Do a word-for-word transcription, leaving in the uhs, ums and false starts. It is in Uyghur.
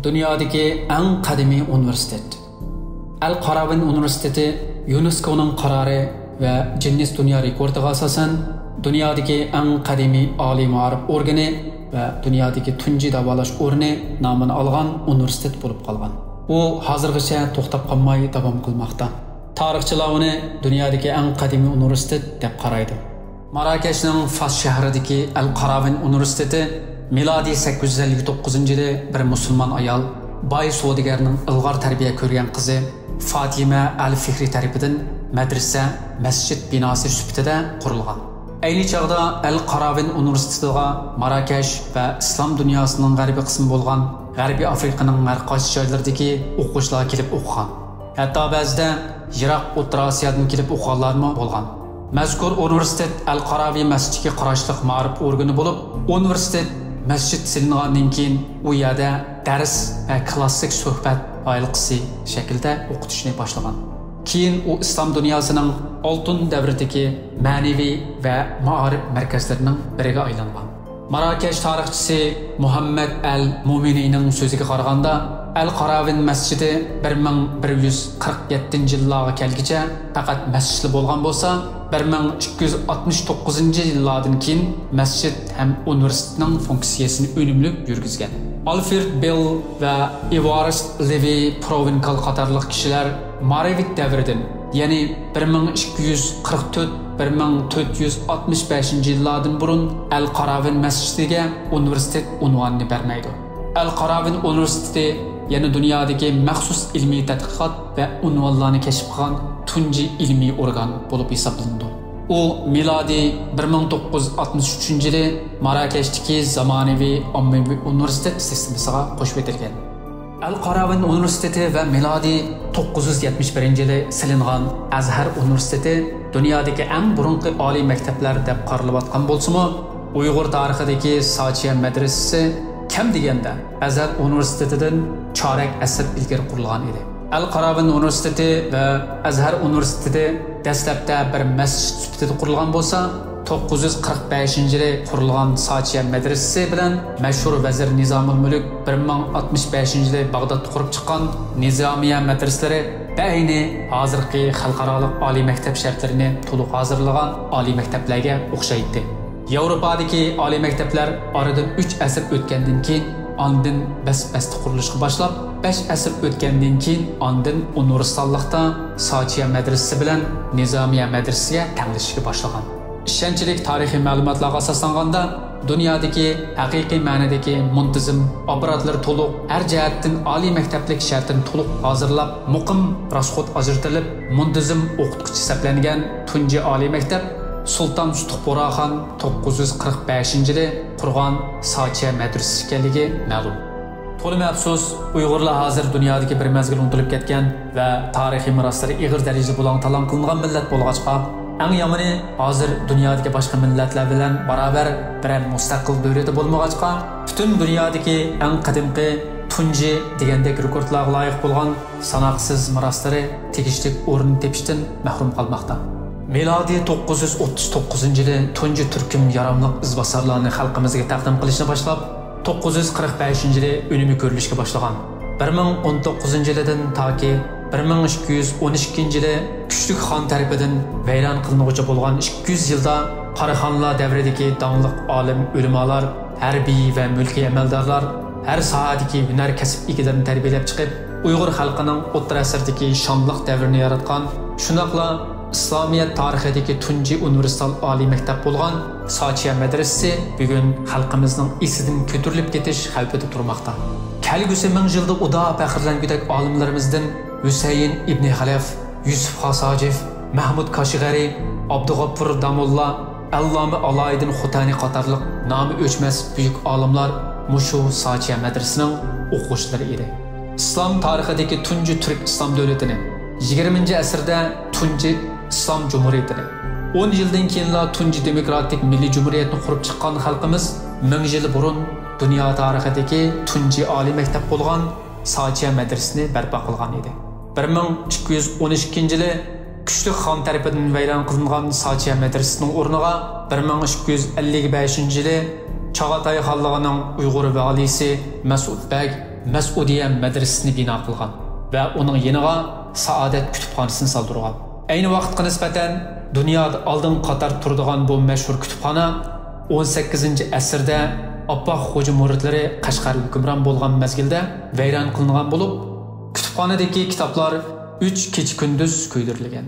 دۇنيادىكى ئەڭ قەدىمىي ئۇنىۋېرسىتېت. ئەل قاراۋىن ئۇنىۋېرسىتېتى يۇنېسكونىڭ قارارى ۋە جىننېس دۇنيا رېكورتىغا ئاساسەن، دۇنيادىكى ئەڭ قەدىمىي ئالىي مائارىپ ئورگىنى ۋە دۇنيادىكى تۇنجى داۋالاش ئورنى نامىنى ئالغان ئۇنىۋېرسىتېت بولۇپ قالغان. ئۇ ھازىرغىچە توختاپ قالماي داۋام قىلماقتا. تارىخچىلار ئۇنى دۇنيادىكى ئەڭ قەدىمىي ئۇنىۋېرسىتېت دەپ قارايدۇ. ماراكەشنىڭ فاس شەھىرىدىكى ئەل قاراۋىن ئۇنىۋېرسىتېتى مىلادىي سەككىز يۈز ئەللىك توققۇزىنچى يىلى بىر مۇسۇلمان ئايال، باي سودىگەرنىڭ ئىلغار تەربىيە كۆرگەن قىزى فاتىمە ئەل فىھرى تەرىپىدىن مەدرىسە، مەسچىت بىناسى سۈپىتىدە قۇرۇلغان. ئەينى چاغدا ئەل قاراۋىن ئۇنىۋېرسىتېتىغا ماراكەش ۋە ئىسلام دۇنياسىنىڭ غەربىي قىسمى بولغان غەربىي ئافرىقىنىڭ ھەر قايسى جايلىرىدىكى ئوقۇغۇچىلار كېلىپ ئوقۇغان. ھەتتا بەزىدە يىراق ئوتتۇرا ئاسىيادىن كېلىپ ئوقۇغانلارمۇ بولغان. مەزكۇر ئۇنىۋېرسىتېت ئەل قاراۋى مەسچىتىگە قاراشلىق مائارىپ ئورگىنى بولۇپ، ئۇنىۋېرسىتېت مەسچىت سېلىنغاندىن كېيىن ئۇ يەردە دەرس ۋە كلاسسىك سۆھبەت ھالقىسى شەكلىدە ئوقۇتۇشنى باشلىغان. كېيىن ئۇ ئىسلام دۇنياسىنىڭ ئالتۇن دەۋرىدىكى مەنىۋى ۋە مائارىپ مەركەزلىرىنىڭ بىرىگە ئايلانغان. ماراكەش تارىخچىسى مۇھەممەد ئەل مۇمىنىنىڭ سۆزىگە قارىغاندا، ئەل قاراۋىن مەسچىتى بىر مىڭ بىر يۈز قىرىق يەتتىنچى يىللارغا كەلگۈچە پەقەت مەسچىتلا بولغان بولسا، بىر مىڭ ئىككى يۈز ئاتمىش توققۇزىنچى يىللاردىن كېيىن مەسچىت ھەم ئۇنىۋېرسىتېتنىڭ فۇنكسىيەسىنى ئۈنۈملۈك يۈرگۈزگەن. ئالفرېد بېل ۋە ئېۋارست لېۋى پروۋىنكال قاتارلىق كىشىلەر مارېۋىت دەۋرىدىن، يەنى بىر مىڭ ئىككى يۈز قىرىق تۆت، بىر مىڭ تۆت يۈز ئاتمىش بەشىنچى يىللاردىن بۇرۇن ئەل قاراۋىن مەسچىتىگە ئۇنىۋېرسىتېت ئۇنۋانىنى بەرمەيدۇ. ئەل قاراۋىن ئۇنىۋېرسىتېتى يەنە دۇنيادىكى مەخسۇس ئىلمىي تەتقىقات ۋە ئۇنۋانلارنى كەشىپ قىلغان تۇنجى ئىلمىي ئورگان بولۇپ ھېسابلىنىدۇ. ئۇ مىلادىي بىر مىڭ توققۇز يۈز ئاتمىش ئۈچىنچى يىلى ماراكەشتىكى زامانىۋى ئاممىۋى ئۇنىۋېرسىتېت سىستېمىسىغا قوشۇۋېتىلگەن. ئەل قاراۋىن ئۇنىۋېرسىتېتى ۋە مىلادىي توققۇز يۈز يەتمىش بىرىنچى يىلى سېلىنغان ئەزھەر ئۇنىۋېرسىتېتى دۇنيادىكى ئەڭ بۇرۇنقى ئالىي مەكتەپلەر دەپ قارىلىۋاتقان بولسىمۇ، ئۇيغۇر تارىخىدىكى ساچيا مەدرىسىسى كەم دېگەندە ئەزھەر ئۇنىۋېرسىتېتىدىن چارەك ئەسىر ئىلگىرى قۇرۇلغان ئىدى. ئەل قاراۋىن ئۇنىۋېرسىتېتى ۋە ئەزھەر ئۇنىۋېرسىتېتى دەسلەپتە بىر مەسچىت سۈپىتىدە قۇرۇلغان بولسا، توققۇز يۈز قىرىق بەشىنچى يىلى قۇرۇلغان ساچيا مەدرىسىسى بىلەن مەشھۇر ۋەزىر نىزامۇل مۈلۈك بىر مىڭ ئاتمىش بەشىنچى يىلى باغدادتا قۇرۇپ چىققان نىزامىيە مەدرىسىلىرى بەئەينى ھازىرقى خەلقئارالىق ئالىي مەكتەپ شەرتلىرىنى تولۇق ھازىرلىغان ئالىي مەكتەپلەرگە ئوخشايتتى. ياۋروپادىكى ئالىي مەكتەپلەر ئارىدىن ئۈچ ئەسىر ئۆتكەندىن كېيىن، ئاندىن بەس-بەستە قۇرۇلۇشقا باشلاپ، بەش ئەسىر ئۆتكەندىن كېيىن، ئاندىن ئۇنىۋېرساللىقتا ساچيا مەدرىسىسى بىلەن نىزامىيە مەدرىسىسىگە تەڭلىشىشكە باشلىغان. ئىشەنچلىك تارىخىي مەلۇماتلارغا ئاساسلانغاندا، دۇنيادىكى ھەقىقىي مەنىدىكى مۇنتىزىم، ئاپپاراتلىرى تولۇق، ھەر جەھەتتىن ئالىي مەكتەپلىك شەرتىنى تولۇق ھازىرلاپ، مۇقىم راسخوت ئاجرىتىلىپ، مۇنتىزىم ئوقۇتقۇچى سەپلەنگەن تۇنجى ئالىي مەكتەپ سۇلتان سۇتۇق بۇراخان توققۇز يۈز قىرىق بەشىنچى يىلى قۇرغان ساچيا مەدرىسىسى ئىكەنلىكى مەلۇم. تولىمۇ ئەپسۇس، ئۇيغۇرلار ھازىر دۇنيادىكى بىر مەزگىل ئۇنتۇلۇپ كەتكەن ۋە تارىخىي مىراسلىرى ئېغىر دەرىجىدە بۇلاڭ-تالاڭ قىلىنغان مىللەت بولغاچقا، ئەڭ يامىنى، ھازىر دۇنيادىكى باشقا مىللەتلەر بىلەن باراۋەر بىرەر مۇستەقىل دۆلىتى بولمىغاچقا، پۈتۈن دۇنيادىكى ئەڭ قەدىمكى تۇنجى دېگەندەك رېكورتلارغا لايىق بولغان ساناقسىز مىراسلىرى تېگىشلىك ئورۇن تېپىشتىن مەھرۇم قالماقتا. مىلادىي توققۇز يۈز ئوتتۇز توققۇزىنچى يىلى تۇنجى تۈركۈم ياراملىق ئىزباسارلارنى خەلقىمىزگە تەقدىم قىلىشنى باشلاپ، توققۇز يۈز قىرىق بەشىنچى يىلى ئۈنۈمى كۆرۈلۈشكە باشلىغان. بىر مىڭ ئون توققۇزىنچى يىلىدىن تاكى بىر مىڭ ئىككى يۈز ئون ئىككىنچى يىلى كۈچلۈك خان تەرىپىدىن ۋەيران قىلىنغۇچە بولغان ئىككى يۈز يىلدا قاراخانلار دەۋرىدىكى داڭلىق ئالىم، ئۆلىمالار، ھەربىي ۋە مۈلكىي ئەمەلدارلار، ھەر ساھەدىكى ھۈنەر كەسىپ ئىگىلىرىنى تەربىيەلەپ چىقىپ، ئۇيغۇر خەلقىنىڭ ئوتتۇرا ئەسىردىكى شانلىق دەۋرىنى ياراتقان، شۇنداقلا ئىسلامىيەت تارىخىدىكى تۇنجى ئۇنىۋېرسال ئالىي مەكتەپ بولغان ساچيا مەدرىسىسى بۈگۈن خەلقىمىزنىڭ ئېسىدىن كۆتۈرۈلۈپ كېتىش خەۋپىدە تۇرماقتا. كەلگۈسى مىڭ يىلدا ئۇدا پەخىرلەنگۈدەك ئالىملىرىمىزدىن ھۈسەيىن ئىبنى خەلەف، يۈسۈپ خاس ھاجىپ، مەھمۇد كاشغەرى، ئابدۇغاپپۇر داموللا، ئەللامە ئالايىدىن خوتەنى قاتارلىق نامى ئۆچمەس بۈيۈك ئالىملار مۇشۇ ساچيا مەدرىسىنىڭ ئوقۇغۇچىلىرى ئىدى. ئىسلام تارىخىدىكى تۇنجى تۈرك ئىسلام دۆلىتىنى، يىگىرمىنچى ئەسىردە تۇنجى ئىسلام جۇمھۇرىيىتىنى، ئون يىلدىن كېيىنلا تۇنجى دېموكراتىك مىللىي جۇمھۇرىيەتنى قۇرۇپ چىققان خەلقىمىز مىڭ يىل بۇرۇن دۇنيا تارىخىدىكى تۇنجى ئالىي مەكتەپ بولغان ساچيا مەدرىسىنى بەرپا قىلغان ئىدى. بىر مىڭ ئىككى يۈز ئون ئىككىنچى يىلى كۈچلۈك خان تەرىپىدىن ۋەيران قىلىنغان ساچيا مەدرىسىنىڭ ئورنىغا بىر مىڭ ئىككى يۈز ئەللىك بەشىنچى يىلى چاغاتاي خانلىقىنىڭ ئۇيغۇر ۋالىيسى مەسئۇد بەگ مەسئۇدىيە مەدرىسىسىنى بىنا قىلغان ۋە ئۇنىڭ يېنىغا سائادەت كۇتۇپخانىسىنى سالدۇرغان. ئەينى ۋاقىتقا نىسبەتەن دۇنيادا ئالدىنقى قاتار تۇرىدىغان بۇ مەشھۇر كۇتۇپخانا ئون سەككىزىنچى ئەسىردە ئاپپاق خوجا مۇرىتلىرى قەشقەر ھۆكۈمران بولغان مەزگىلدە ۋەيران قىلىنغان بولۇپ، كۇتۇپخانىدىكى كىتابلار ئۈچ كېچە-كۈندۈز كۆيدۈرۈلگەن.